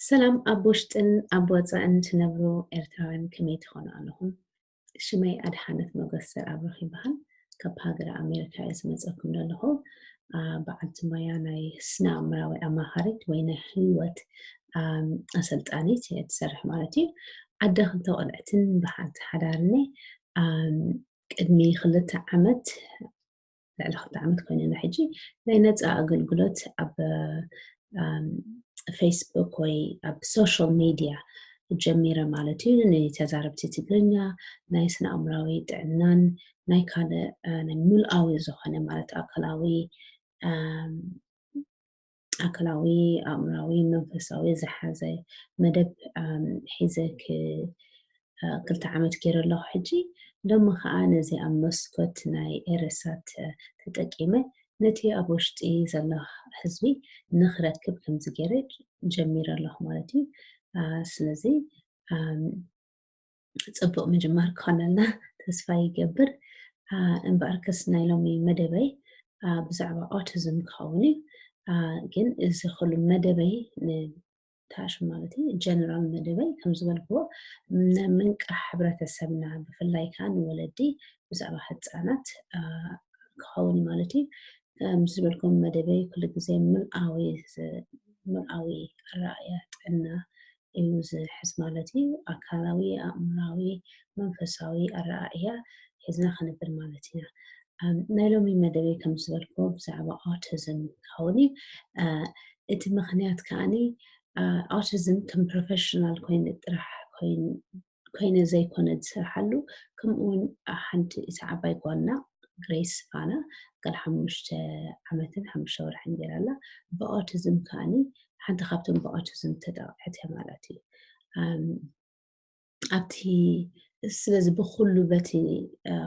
ሰላም ኣብ ውሽጥን ኣብ ወፃእን ትነብሩ ኤርትራውያን ከመይ ትኾኑ ኣለኹም? ሽመይ ኣድሓነት ሞገስ ዘርኣብሩኽ ይበሃል። ካብ ሃገረ ኣሜሪካ እየ ዝመፀኩም ዘለኹ። በዓልቲ ሞያ ናይ ስነ ኣእምራዊ ኣማኻሪት ወይ ናይ ህይወት ኣሰልጣኒት እየ ትሰርሕ ማለት እዩ። ኣደ ክልተ ቆልዕትን በሓንቲ ሓዳርኒ። ቅድሚ ክልተ ዓመት ልዕሊ ክልተ ዓመት ኮይኑና ሕጂ ናይ ነፃ ኣገልግሎት ኣብ ፌስቡክ ወይ ኣብ ሶሻል ሚድያ ጀሚረ ማለት እዩ። ንተዛረብቲ ትግርኛ ናይ ስነ ኣእምራዊ ጥዕናን ናይ ካልእ ናይ ምልኣዊ ዝኾነ ማለት ኣካላዊ ኣካላዊ ኣእምራዊ መንፈሳዊ ዝሓዘ መደብ ሒዘ ክልተ ዓመት ገይረ ኣለኹ። ሕጂ ሎሚ ከዓ ነዚ ኣብ መስኮት ናይ ኤረሳት ተጠቂመ ነቲ ኣብ ውሽጢ ዘሎ ህዝቢ ንክረክብ ከምዚ ገይረ ጀሚረ ኣለኹ ማለት እዩ። ስለዚ ፅቡቅ ምጅማር ክኾነልና ተስፋ ይገብር። እምበኣርከስ ናይ ሎሚ መደበይ ብዛዕባ ኦቲዝም ክኸውን እዩ። ግን እዚ ኩሉ መደበይ ንታሽ ማለት እዩ ጀነራል መደበይ ከም ዝበልክዎ ንምንቃሕ ሕብረተሰብና ብፍላይ ከዓ ንወለዲ ብዛዕባ ህፃናት ክኸውን እዩ ማለት እዩ። ከም ዝበልኩም መደበይ ኩሉ ግዜ ምልኣዊ ምልኣዊ ኣረኣእያ ጥዕና እዩ ዝሕዝ ማለት እዩ። ኣካላዊ ኣእምራዊ መንፈሳዊ ኣረኣእያ ሒዝና ክንብል ማለት ኢና። ናይ ሎሚ መደበይ ከም ዝበልኩ ብዛዕባ ኦቲዝም ክኸውን እዩ። እቲ ምክንያት ከዓኒ ኦቲዝም ከም ፕሮፌሽናል ኮይኑ ጥራሕ ኮይኑ ዘይኮነ ዝሰርሓሉ ከምኡ እውን ሓንቲ እታ ዓባይ ጓና ግሬስ ፋና ቃል ሓሙሽተ ዓመትን ሓሙሽተ ወርሕን ገይራ ኣላ። ብኦቲዝም ከዓኒ ሓንቲ ካብቶም ብኦቲዝም ተጠቕዐት እያ ማለት እዩ። ኣብቲ ስለዚ ብኩሉ በቲ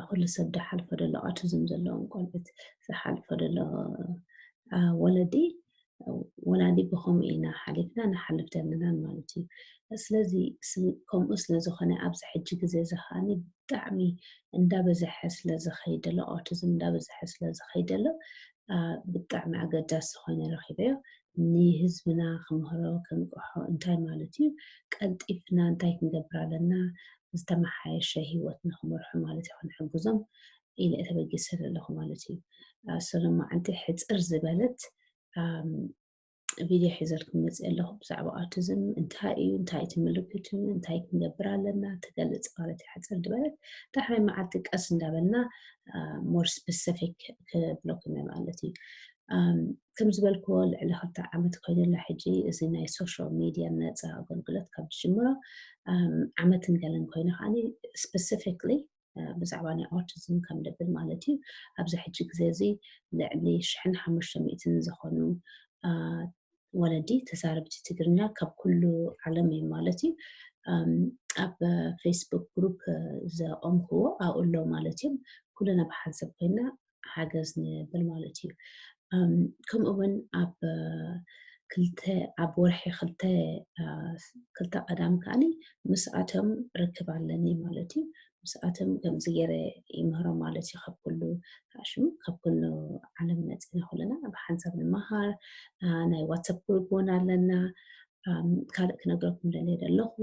ኩሉ ሰብ ዝሓልፎ ዘሎ ኦቲዝም ዘለዎም ቆልዑት ዝሓልፎ ዘሎ ወለዲ ወላዲ ብከምኡ ኢና ሓሊፍና ንሓልፍ ዘለና ማለት እዩ። ስለዚ ከምኡ ስለዝኾነ ኣብዚ ሕጂ ግዜ እዚ ከዓኒ ብጣዕሚ እንዳበዝሐ ስለዝኸይድ ዘሎ ኦቲዝም እንዳበዝሐ ስለዝኸይድ ዘሎ ብጣዕሚ ኣገዳሲ ኮይኑ ረኺበዮ። ንህዝብና ክምህሮ ክንቅሖ እንታይ ማለት እዩ፣ ቀልጢፍና እንታይ ክንገብር ኣለና፣ ዝተመሓየሸ ህይወት ንክመርሑ ማለት እዩ ክንሕግዞም ኢለ ተበጊሰ ዘለኹ ማለት እዩ። ሰሎማዓንቲ ሕፅር ዝበለት ቪድዮ ሒዘልኩም መፅእ ኣለኹ ብዛዕባ ኦቲዝም እንታይ እዩ፣ እንታይ እቲ ምልክቱ፣ እንታይ ክንገብር ኣለና ትገልፅ ማለት እዩ። ሕፅር ዝበለት ዳሕራይ መዓልቲ ቀስ እንዳበልና ሞር ስፔሲፊክ ክብለኩም እየ ማለት እዩ። ከም ዝበልክዎ ልዕሊ ክልተ ዓመት ኮይኑላ ሕጂ እዚ ናይ ሶሻል ሚድያ ነፃ ኣገልግሎት ካብ ዝጅምሮ ዓመትን ገለን ኮይኑ ከዓኒ ስፔሲፊክሊ ብዛዕባ ናይ ኦቲዝም ከም ልብል ማለት እዩ። ኣብዚ ሕጂ ግዜ እዚ ልዕሊ ሽሕን ሓሙሽተ ሚእትን ዝኾኑ ወለዲ ተዛረብቲ ትግርኛ ካብ ኩሉ ዓለም እዩ ማለት እዩ። ኣብ ፌስቡክ ግሩፕ ዘቆምክዎ ኣብኡ ኣሎ ማለት እዮም። ኩልና ብሓንሳብ ኮይና ሓገዝ ንብል ማለት እዩ። ከምኡ እውን ኣብ ክልተ ኣብ ወርሒ ክልተ ክልተ ቀዳም ከዓኒ ምስኣቶም ርክብ ኣለኒ ማለት እዩ። ምስኣቶም ከምዚ ገይረ ይምህሮም ማለት እዩ። ካብ ኩሉ ሽሙ ካብ ኩሉ ዓለም መፂና ኩልና ብሓንሳብ ንመሃር። ናይ ዋትሳፕ ግሩፕ እውን ኣለና። ካልእ ክነግረኩም ደልየ ዘለኹ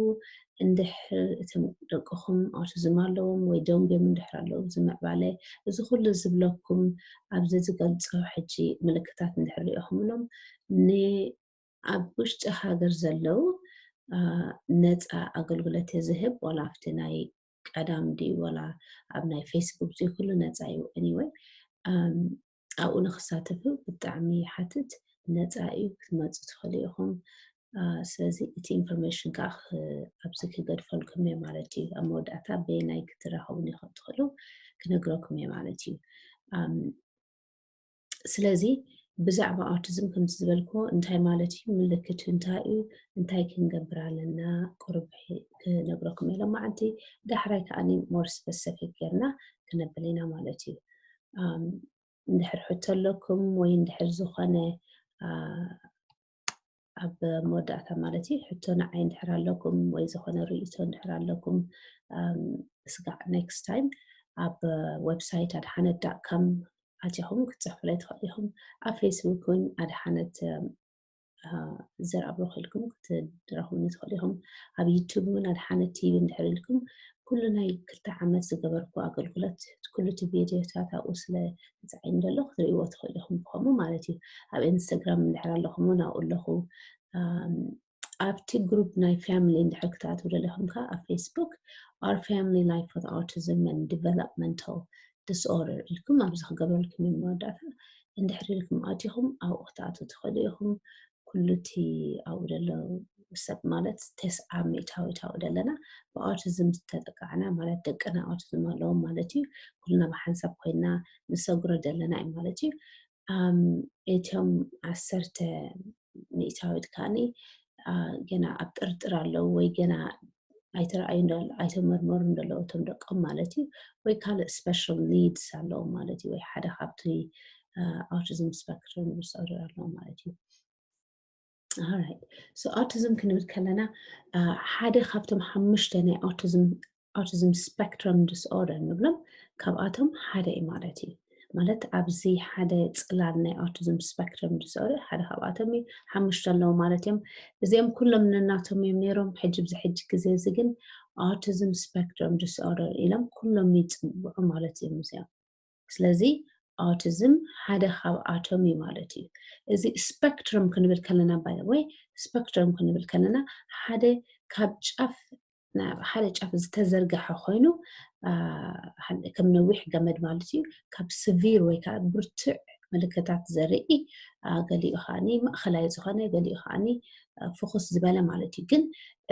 እንድሕር እቶም ደቅኹም ኦቲዝም ኣለዎም ወይ ደንጎም እንድሕር ኣለዉ ዝምዕባለ እዚ ኩሉ ዝብለኩም ኣብዚ ዝገልፆ ሕጂ ምልክታት እንድሕር ሪኦኹምሎም ን ኣብ ውሽጢ ሃገር ዘለዉ ነፃ ኣገልግሎት ዝህብ ዋላ ኣብቲ ናይ ቀዳም ድዩ ዋላ ኣብ ናይ ፌስቡክ ድዩ ኩሉ ነፃ እዩ። Anyway ኣብኡ ንክሳተፉ ብጣዕሚ ይሓትት። ነፃ እዩ ክትመፁ ትኽእሉ ኢኹም። ስለዚ እቲ ኢንፎርሜሽን ከዓ ኣብዚ ክገድፈልኩም እየ ማለት እዩ። ኣብ መወዳእታ በየናይ ክትራኸቡኒ ከም ትኽእሉ ክነግረኩም እየ ማለት እዩ። ስለዚ ብዛዕባ ኦቲዝም ከምቲ ዝበልክዎ እንታይ ማለት እዩ፣ ምልክቱ እንታይ እዩ፣ እንታይ ክንገብር ኣለና ቁሩብ ክነግረኩም እየ ሎማዓንቲ። ዳሕራይ ከዓኒ ሞር ስፐሲፊክ ጌርና ክነብል ኢና ማለት እዩ። እንድሕር ሕቶ ኣለኩም ወይ እንድሕር ዝኾነ ኣብ መወዳእታ ማለት እዩ ሕቶ ንዓይ እንድሕር ኣለኩም ወይ ዝኾነ ርእይቶ እንድሕር ኣለኩም ስጋዕ ኔክስት ታይም ኣብ ዌብሳይት ኣድሓነት ዳት ካም ኣቲኹም ክትፅሕፉለይ ትኽእሉ ኢኹም። ኣብ ፌስቡክ እውን ኣድሓነት ዘርኣብሮ ከልኩም ክትረኽቡኒ ትኽእሉ ኢኹም። ኣብ ዩቱብ እውን ኣድሓነ ቲቪ እንድሕር ኢልኩም ኩሉ ናይ ክልተ ዓመት ዝገበርኩ ኣገልግሎት ኩሉ እቲ ቪድዮታት ኣብኡ ስለ ተፃዒኑ ዘሎ ክትርእይዎ ትኽእሉ ኢኹም። ብኸምኡ ማለት እዩ ኣብ ኢንስታግራም እንድሕር ኣለኹም እውን ኣብኡ ኣለኹ። ኣብቲ ግሩፕ ናይ ፋሚሊ እንድሕር ክትኣትዉ ደለኹም ከዓ ኣብ ፌስቡክ Our Family Life with Autism and Developmental Disorder ኢልኩም ኣብዚ ክገብረልኩም እዩ መወዳእታ። እንድሕር ኢልኩም ኣቲኹም ኣብኡ ክትኣትዉ ትኽእሉ ኢኹም። ኩሉ እቲ ኣብኡ ዘሎ ሰብ ማለት ተስዓ ሚእታዊት ኣብኡ ዘለና ብኣውቲዝም ዝተጠቃዕና ማለት ደቅና ኣውቲዝም ኣለዎም ማለት እዩ። ኩልና ብሓንሳብ ኮይና ንሰግሮ ዘለና እዩ ማለት እዩ። እቶም ዓሰርተ ሚእታዊት ከዓኒ ገና ኣብ ጥርጥር ኣለዉ ወይ ገና ኣይተረኣዩ ኣይተመርመሩ እንደለዉ እቶም ደቆም ማለት እዩ። ወይ ካልእ special needs ኣለዎም ማለት እዩ። ወይ ሓደ ካብቲ ኣውቲዝም ስፐክትረም ዲስኦርደር ኣለዎም ማለት እዩ። ኣውቲዝም ክንብል ከለና ሓደ ካብቶም ሓሙሽተ ናይ ኣውቲዝም ስፐክትረም ዲስኦርደር ንብሎም ካብኣቶም ሓደ እዩ ማለት እዩ። ማለት ኣብዚ ሓደ ፅላል ናይ ኣውቲዝም ስፐክትረም ዲስኦርደር ሓደ ካብኣቶም እዩ። ሓሙሽተ ኣለዉ ማለት እዮም። እዚኦም ኩሎም ነናቶም እዮም ነይሮም። ሕጂ ብዚ ሕጂ ግዜ እዚ ግን ኣውቲዝም ስፐክትረም ዲስኦርደር ኢሎም ኩሎም ይፅውዑ ማለት እዮም እዚኦም። ስለዚ ኣውቲዝም ሓደ ካብኣቶም እዩ ማለት እዩ። እዚ ስፐክትረም ክንብል ከለና ባይ ወይ ስፐክትረም ክንብል ከለና ሓደ ካብ ጫፍ ናብ ሓደ ጫፍ ዝተዘርገሐ ኮይኑ ከም ነዊሕ ገመድ ማለት እዩ። ካብ ስቪር ወይ ከዓ ብርቱዕ ምልክታት ዘርኢ ገሊኡ ከዓኒ ማእኸላይ ዝኾነ ገሊኡ ከዓኒ ፍኹስ ዝበለ ማለት እዩ። ግን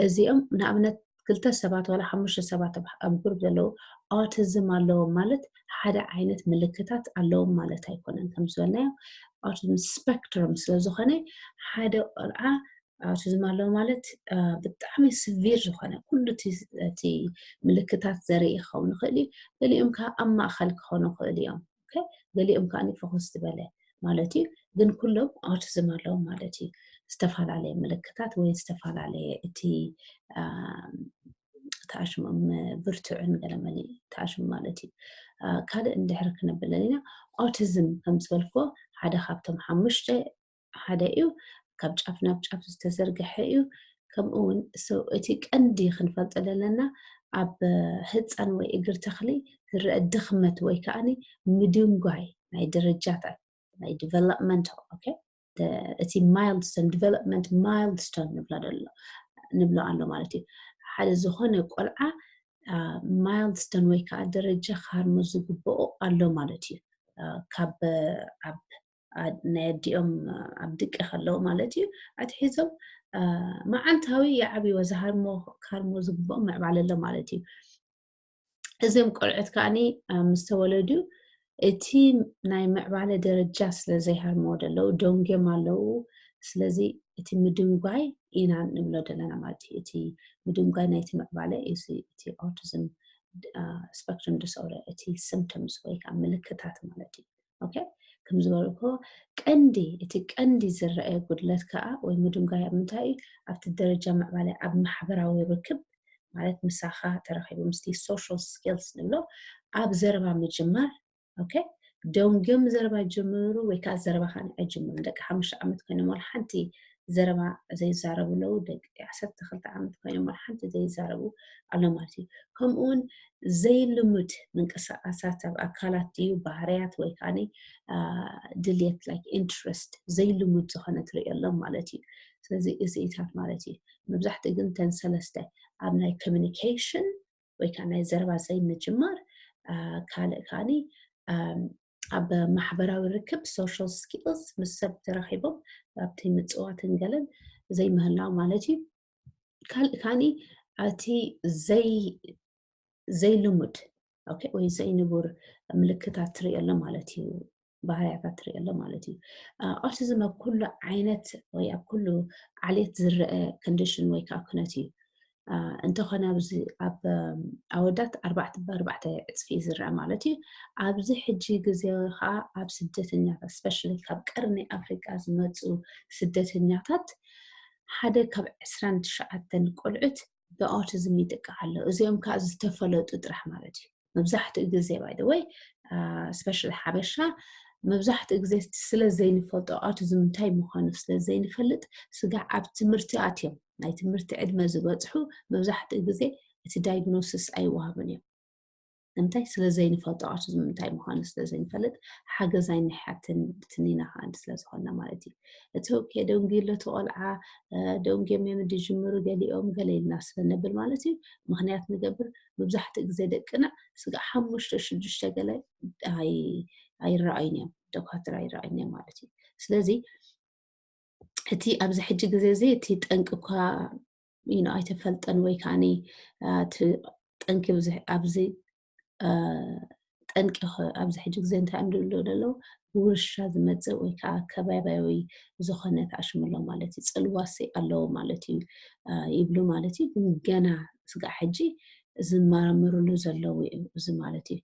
እዚኦም ንኣብነት ክልተ ሰባት ዋላ ሓሙሽተ ሰባት ኣብ ግሩፕ ዘለዉ ኣውቲዝም ኣለዎም ማለት ሓደ ዓይነት ምልክታት ኣለዎም ማለት ኣይኮነን። ከም ዝበልናዮ ኣውቲዝም ስፐክትረም ስለ ዝኾነ ሓደ ቆልዓ ኣውቲዝም ኣለዎ ማለት ብጣዕሚ ስቪር ዝኾነ ኩሉ እቲ ምልክታት ዘርኢ ክኸውን ይኽእል እዩ። ገሊኦም ከዓ ኣብ ማእኸል ክኾኑ ይኽእሉ እዮም። ገሊኦም ከዓ ፍኹስ ዝበለ ማለት እዩ። ግን ኩሎም ኣውቲዝም ኣለዎም ማለት እዩ። ዝተፈላለየ ምልክታት ወይ ዝተፈላለየ እቲ ተኣሽሞም ብርቱዕን ገለመሊ ተኣሽሙ ማለት እዩ። ካልእ እንድሕር ክነብል ኢና ኣውቲዝም ከም ዝበልክዎ ሓደ ካብቶም ሓሙሽተ ሓደ እዩ። ካብ ጫፍ ናብ ጫፍ ዝተዘርገሐ እዩ። ከምኡ እውን እቲ ቀንዲ ክንፈልጦ ዘለና ኣብ ህፃን ወይ እግር ተኽሊ ዝረአ ድኽመት ወይ ከዓ ምድንጓይ ናይ ደረጃታት ናይ ዲቨሎፕመንት okay እቲ ማይልስቶን ዲቨሎፕመንት ማይልስቶን ንብሎ ኣሎ ማለት እዩ። ሓደ ዝኾነ ቆልዓ ማይልስቶን ወይ ከዓ ደረጃ ክሃርሞ ዝግብኦ ኣሎ ማለት እዩ። ካብ ኣብ ናይ ኣዲኦም ኣብ ድቂ ከለዉ ማለት እዩ ኣትሒዞም መዓንታዊ ይዓብይዎ ዝሃርሞ ክሃርሞ ዝግብኦም ምዕባለ ኣሎ ማለት እዩ። እዚም ቆልዑት ከዓኒ ምስ ተወለዱ እቲ ናይ ምዕባለ ደረጃ ስለ ዘይሃርምዎ ደለዉ ደንጎም ኣለዉ። ስለዚ እቲ ምድንጓይ ኢና ንብሎ ዘለና ማለት እዩ። እቲ ምድንጓይ ናይቲ ምዕባለ እዩ እቲ ኣውቲዝም ስፐክትረም ዲስኦርደር እቲ ስምፕቶምስ ወይ ከዓ ምልክታት ማለት እዩ። okay ከም ዝበልኩ ቀንዲ እቲ ቀንዲ ዝረኣየ ጉድለት ከዓ ወይ ምድንጓይ ኣብ ምንታይ እዩ ኣብቲ ደረጃ ምዕባለ ኣብ ማሕበራዊ ርክብ ማለት ምሳኻ ተረኺቡ ምስቲ social skills ንብሎ ኣብ ዘረባ ምጅማር okay ደንጎም ዘረባ ጅምሩ ወይ ከዓ ዘረባ ከዓኒ ኣይጅምሩን ደቂ ሓሙሽተ ዓመት ኮይኖም ዋላ ሓንቲ ዘረባ ዘይዛረቡ ኣለዉ። ደቂ ዓሰርተ ክልተ ዓመት ኮይኖም ዋላ ሓንቲ ዘይዛረቡ ኣሎ ማለት እዩ። ከምኡ እውን ዘይልሙድ ምንቅስቃሳት ኣብ ኣካላት ድዩ ባህርያት ወይ ከዓ ድልየት like interest ዘይልሙድ ዝኾነ ትሪኦ ኣሎም ማለት እዩ። ስለዚ እዚኢታት ማለት እዩ መብዛሕትኡ ግን ተን ሰለስተ ኣብ ናይ communication ወይ ከዓ ናይ ዘረባ ዘይምጅማር ካልእ ከዓኒ ኣብ ማሕበራዊ ርክብ social skills ምስ ሰብ ተራኺቦም ኣብቲ ምፅዋትን ገለን ዘይምህላው ማለት እዩ። ካልእ ከዓኒ እቲ ዘይልሙድ okay ወይ ዘይንቡር ምልክታት ትሪኦ ኣሎ ማለት እዩ። ባህርያታት ትሪኦ ኣሎ ማለት እዩ። ኣውቲዝም ኣብ ኩሉ ዓይነት ወይ ኣብ ኩሉ ዓሌት ዝረአ ኮንዲሽን ወይ ከዓ ኩነት እዩ። እንተኾነ ኣብዚ ኣብ ኣወዳት ኣርባዕተ ብኣርባዕተ ዕፅፊ እዩ ዝረአ ማለት እዩ። ኣብዚ ሕጂ ግዜ ከዓ ኣብ ስደተኛታት especially ካብ ቀርኒ ኣፍሪቃ ዝመፁ ስደተኛታት ሓደ ካብ ዕስራን ትሽዓተን ቆልዑት ብኣውቲዝም ይጥቃዕ ኣሎ። እዚኦም ከዓ ዝተፈለጡ ጥራሕ ማለት እዩ። መብዛሕትኡ ግዜ by the way especially ሓበሻ መብዛሕትኡ ግዜ ስለ ዘይንፈልጦ፣ ኣውቲዝም እንታይ ምዃኑ ስለ ዘይንፈልጥ፣ ስጋዕ ኣብ ትምህርቲ ኣትዮም ናይ ትምህርቲ ዕድመ ዝበፅሑ መብዛሕትኡ ግዜ እቲ ዳይግኖሲስ ኣይወሃብን እዮም። ንምንታይ? ስለ ዘይንፈልጦ፣ ኣውቲዝም እንታይ ምዃኑ ስለ ዘይንፈልጥ ሓገዝ ኣይንሓትን፣ ብትኒና ከኣ ስለ ዝኾንና ማለት እዩ። እቲ ኦኬ ደንጉዩ ኣሎ እቲ ቆልዓ፣ ደንጉዮም እዮም ዝጅምሩ ገሊኦም ገለ ኢልና ስለ ነብል ማለት እዩ፣ ምኽንያት ንገብር። መብዛሕትኡ ግዜ ደቅና ስጋዕ ሓሙሽተ ሽዱሽተ ገለ ኣይረኣዩን እዮም፣ ደኳትር ኣይረኣዩን እዮም ማለት እዩ። ስለዚ እቲ ኣብዚ ሕጂ ግዜ እዚ እቲ ጠንቂ እኳ ኣይተፈልጠን ወይ ከዓኒ ጠንቂ ኣብዚ ጠንቂ ኣብዚ ሕጂ ግዜ እንታይ እዮም ዝብሉ ዘለዉ፣ ብውርሻ ዝመፅእ ወይ ከዓ ከባቢያዊ ዝኾነ ተኣሽምሎ ማለት እዩ፣ ፅልዋሲ ኣለዎ ማለት እዩ ይብሉ ማለት እዩ። ግን ገና ስጋዕ ሕጂ ዝመራመርሉ ዘለዉ እዩ እዚ ማለት እዩ።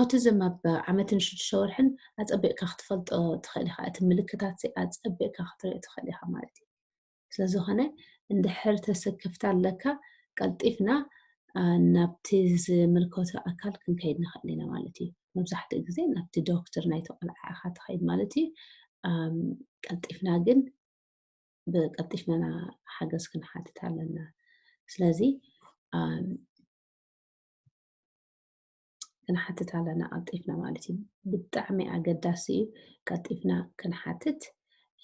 ኣውቲዝም ኣብ ዓመትን ሽዱሽተ ወርሕን ኣፀቢቕካ ክትፈልጦ ትኽእል ኢኻ። እቲ ምልክታት ኣፀቢቕካ ክትሪኦ ትኽእል ኢኻ ማለት እዩ። ስለዝኾነ እንድሕር ተሰክፍታ ኣለካ ቀልጢፍና ናብቲ ዝምልከቶ ኣካል ክንከይድ ንኽእል ኢና ማለት እዩ። መብዛሕትኡ ግዜ ናብቲ ዶክተር ናይቲ ቆልዓ ኢኻ ትኸይድ ማለት እዩ። ቀልጢፍና ግን ብቀልጢፍና ሓገዝ ክንሓትት ኣለና። ስለዚ ክንሓትት ኣለና ቀልጢፍና ማለት እዩ። ብጣዕሚ ኣገዳሲ እዩ ቀልጢፍና ክንሓትት።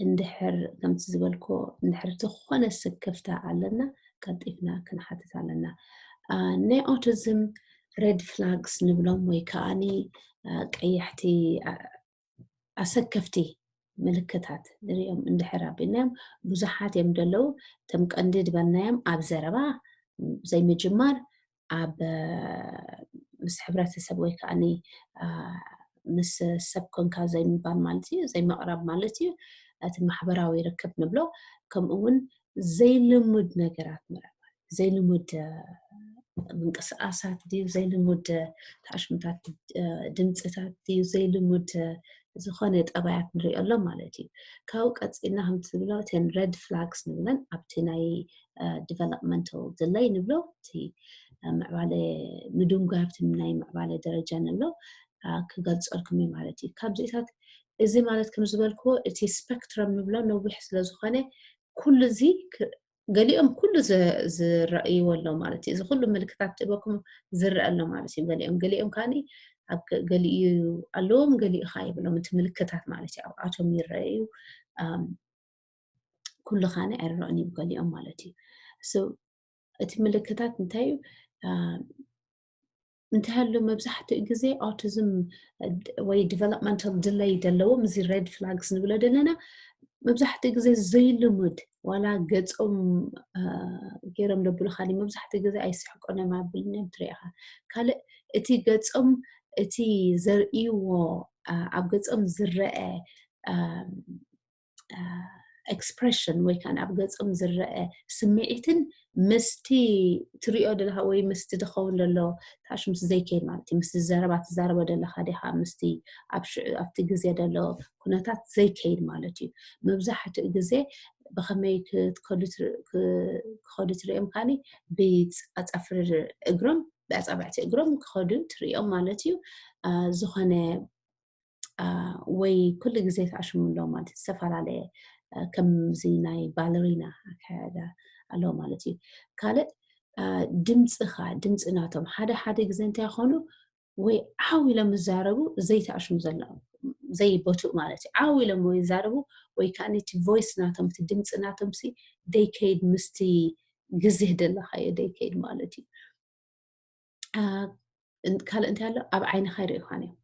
እንድሕር ከምቲ ዝበልኮ እንድሕር ዝኾነ ስክፍታ ኣለና ቀልጢፍና ክንሓትት ኣለና። ናይ ኦቲዝም ሬድ ፍላግስ ንብሎም ወይ ከዓኒ ቀያሕቲ ኣሰከፍቲ ምልክታት ንሪኦም እንድሕር ኣቢልናዮም ብዙሓት እዮም ዘለዉ። እቶም ቀንዲ ዝበልናዮም ኣብ ዘረባ ዘይምጅማር፣ ኣብ ምስ ሕብረተሰብ ወይ ከዓኒ ምስ ሰብ ኮንካ ዘይምባል ማለት እዩ፣ ዘይምቕራብ ማለት እዩ። እቲ ማሕበራዊ ርክብ ንብሎ፣ ከምኡ እውን ዘይልሙድ ነገራት ምርኣይ፣ ዘይልሙድ ምንቅስቃሳት ድዩ፣ ዘይልሙድ ተኣሽምታት ድምፅታት ድዩ፣ ዘይልሙድ ዝኾነ ጠባያት ንሪኦ ኣሎ ማለት እዩ። ካብኡ ቀፂልና ከምቲ ዝብሎ እተን ሬድ ፍላግስ ንብለን ኣብቲ ናይ ዲቨሎፕመንታል ድለይ ንብሎ፣ እቲ ምዕባለ ምድንጓይ ኣብቲ ናይ ምዕባለ ደረጃ ንብሎ ክገልፀልኩም እዩ ማለት እዩ። ካብዚታት እዚ ማለት ከም ዝበልክዎ እቲ ስፐክትረም ንብሎ ነዊሕ ስለ ዝኾነ ኩሉ እዚ ገሊኦም ኩሉ ዝረእይዎ ኣሎ ማለት እዩ። እዚ ኩሉ ምልክታት ትበኩም ዝረአ ኣሎ ማለት እዩ። ገሊኦም ገሊኦም ከዓኒ ኣብ ገሊኡ ኣለዎም ገሊኡ ከ የብሎም እቲ ምልክታት ማለት እዩ። ኣብኣቶም ይረአዩ ኩሉ ከዓኒ ኣይረኣዩን እዩ ገሊኦም ማለት እዩ። እቲ ምልክታት እንታይ እዩ? እንተሃሉ መብዛሕትኡ ግዜ ኣውቲዝም ወይ ዲቨሎፕመንታል ድለይ ዘለዎም እዚ ሬድ ፍላግስ ንብሎ ዘለና መብዛሕትኡ ግዜ ዘይልሙድ ዋላ ገፆም ገይሮም ደብሉካ መብዛሕትኡ ግዜ ኣይስሕቆን እዮም ኣብልኒ እዮም ትሪኢኻ። ካልእ እቲ ገፆም እቲ ዘርእይዎ ኣብ ገፆም ዝረአ ኤክስፕሬሽን ወይ ከዓ ኣብ ገፆም ዝረአ ስምዒትን ምስቲ ትሪኦ ዘለካ ወይ ምስቲ ዝኸውን ዘሎ ታሽምስ ዘይከይድ ማለት እዩ። ምስቲ ዘረባ ትዛረቦ ዘለካ ዲካ ምስቲ ኣብቲ ግዜ ዘሎ ኩነታት ዘይከይድ ማለት እዩ። መብዛሕትኡ ግዜ ብከመይ ክኸዱ ትሪኦም ካኒ ብፃፃፍሪ እግሮም ብኣፃብዕቲ እግሮም ክኸዱ ትሪኦም ማለት እዩ። ዝኾነ ወይ ኩሉ ግዜ ተኣሽሙ ኣሎ ማለት ዝተፈላለየ ከምዚ ናይ ባለሪና ኣካያዳ ኣሎ ማለት እዩ። ካልእ ድምፅኻ ድምፂ ናቶም ሓደ ሓደ ግዜ እንታይ ይኾኑ ወይ ዓው ኢሎም ዝዛረቡ ዘይተኣሽሙ ዘለዎም ዘይቦትኡ ማለት እዩ። ዓው ኢሎም ወይ ይዛረቡ ወይ ከዓ ነቲ ቮይስ ናቶም እቲ ድምፂ ናቶም ሲ ደይከይድ ምስቲ ግዜ ደለካዮ ደይከይድ ማለት እዩ። ካልእ እንታይ ኣሎ ኣብ ዓይንኻ ይርእዩኻን እዮም።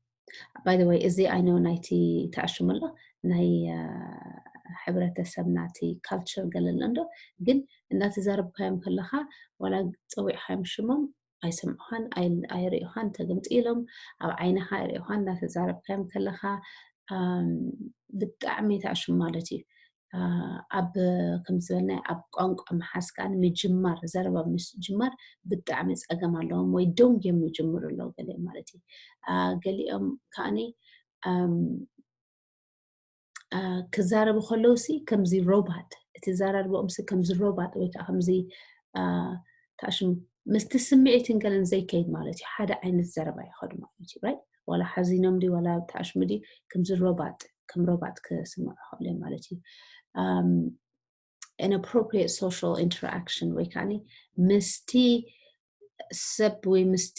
ባይ ወይ እዚ ኣይነ ናይቲ ተኣሽሙ ኣሎ ናይ ሕብረተሰብና እቲ ካልቸር ገለ ኣሎ እንዶ ግን እናተዛረብካዮም ከለኻ ዋላ ፀዊዕካዮም ሽሞም ኣይሰምዑኻን ኣይርእዩኻን ተገምጢሎም ኣብ ዓይንኻ ኣይርእዩኻን እናተዛረብካዮም ከለኻ ብጣዕሚ ተኣሽሙ ማለት እዩ። ኣብ ከም ዝበልናይ ኣብ ቋንቋ ምሓዝ ከዓ ንምጅማር ዘረባ ምስጅማር ብጣዕሚ ፀገም ኣለዎም ወይ ደንጉ እዮም ይጅምሩ ኣለዉ ገሊኦም ማለት እዩ። ገሊኦም ከዓኒ ክዛረቡ ከለዉ ሲ ከምዚ ሮባት እቲ ዘራርቦኦም ሲ ከምዚ ሮባት ወይ ከዓ ከምዚ ተኣሽሙ ምስቲ ስምዒትን ገለን ዘይከይድ ማለት እዩ። ሓደ ዓይነት ዘረባ ይኸዱ ማለት እዩ። ዋላ ሓዚኖም ድዩ ዋላ ተኣሽሙ ድዩ፣ ከምዚ ሮባት ከም ሮባት ክስምዑ ክኽእሉ እዮም ማለት እዩ። Um, inappropriate social interaction ወይ ከዓኒ ምስቲ ሰብ ወይ ምስቲ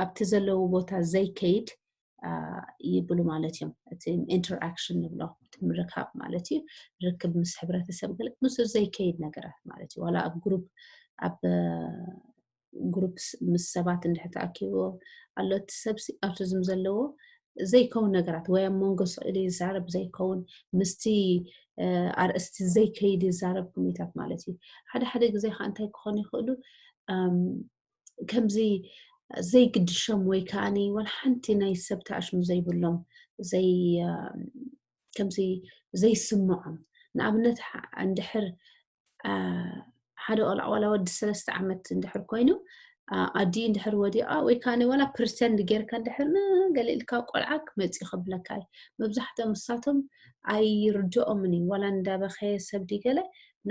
ኣብቲ ዘለዎ ቦታ ዘይከይድ ይብሉ ማለት እዮም። እቲ ኢንተርኣክሽን ንብሎ ምርካብ ማለት እዩ። ርክብ ምስ ሕብረተሰብ ገለ ምስ ዘይከይድ ነገራት ማለት እዩ። ዋላ ኣብ ግሩፕ ኣብ ግሩፕ ምስ ሰባት እንድሕር ተኣኪቡ ኣሎ እቲ ሰብሲ ኣብቲ ዝም ዘለዎ ዘይከውን ነገራት ወይ ኣብ መንጎ ስእሊ ይዛረብ ዘይከውን ምስቲ ኣርእስቲ ዘይከይድ ይዛረብ ኩሚታት ማለት እዩ። ሓደ ሓደ ግዜ ከዓ እንታይ ክኾኑ ይኽእሉ ከምዚ ዘይግድሾም ወይ ከዓኒ ዋላ ሓንቲ ናይ ሰብ ተኣሽሙ ዘይብሎም ዘይ ከምዚ ዘይስምዖም ንኣብነት እንድሕር ሓደ ቆልዓ ዋላ ወዲ ሰለስተ ዓመት እንድሕር ኮይኑ ኣዲ እንድሕር ወዲቓ ወይ ከዓ ዋላ ፕርተንድ ጌርካ እንድሕር ገለ ኢልካ ቆልዓ ክመፅእ ከብለካ እዩ። መብዛሕትኦም ንሳቶም ኣይርድኦምን እዩ። ዋላ እንዳበኸየ ሰብ ድገለ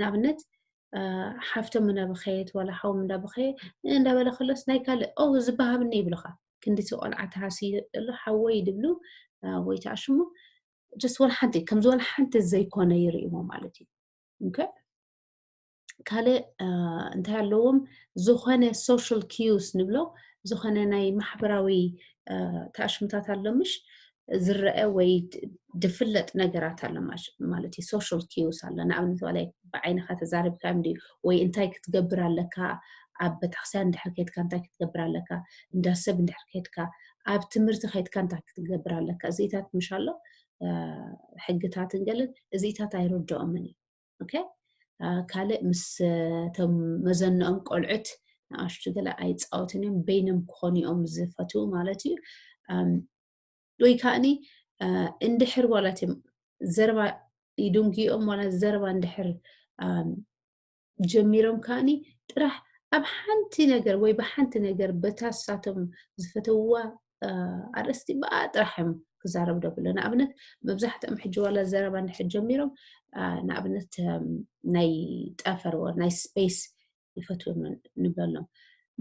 ንኣብነት ሓፍቶም እንዳበኸየት ዋላ ሓዎም እንዳበኸየ እንዳበለ ከሎስ ናይ ካልእ ኦ ዝበሃብኒ ይብልኻ። ክንዲቲ ቆልዓ ተሃስዩ ኣሎ ሓወይ ድብሉ ወይ ተኣሽሙ ጀስት ዋላ ሓንቲ ከምዚ ዋላ ሓንቲ ዘይኮነ ይርእይዎ ማለት እዩ። ካልእ እንታይ ኣለዎም ዝኾነ ሶሻል ኪዩስ ንብሎ ዝኾነ ናይ ማሕበራዊ ተኣሽሙታት ኣሎ ምሽ ዝረአ ወይ ድፍለጥ ነገራት ኣሎ ማለት እዩ። ሶሻል ኪዩስ ኣሎ ንኣብነት ዋላ ብዓይንኻ ተዛሪብካ እንዲ ወይ እንታይ ክትገብር ኣለካ ኣብ ቤተክርስትያን እንድሕር ከድካ እንታይ ክትገብር ኣለካ እንዳ ሰብ እንድሕር ከድካ ኣብ ትምህርቲ ከድካ እንታይ ክትገብር ኣለካ እዚታት ምሽ ኣሎ ሕግታትን ገለን እዚታት ኣይርድኦምን እዩ። ካልእ ምስ ቶም መዘንኦም ቆልዑት ንኣሽቱ ገለ ኣይፃወትን እዮም በይኖም ክኾኑ እዮም ዝፈትው ማለት እዩ። ወይ ከዓኒ እንድሕር ዋላት እዮም ዘረባ ይድንጉኦም ዋላ ዘረባ እንድሕር ጀሚሮም ከዓኒ ጥራሕ ኣብ ሓንቲ ነገር ወይ ብሓንቲ ነገር በታ ሳቶም ዝፈተውዋ ኣርእስቲ ብኣ ጥራሕ እዮም ክዛረቡ ደብሎ ንኣብነት መብዛሕትኦም ሕጂ ዋላ ዘረባ እንድሕር ጀሚሮም ንኣብነት ናይ ጠፈር ወር ናይ ስፔስ ይፈትዎም ንበሎም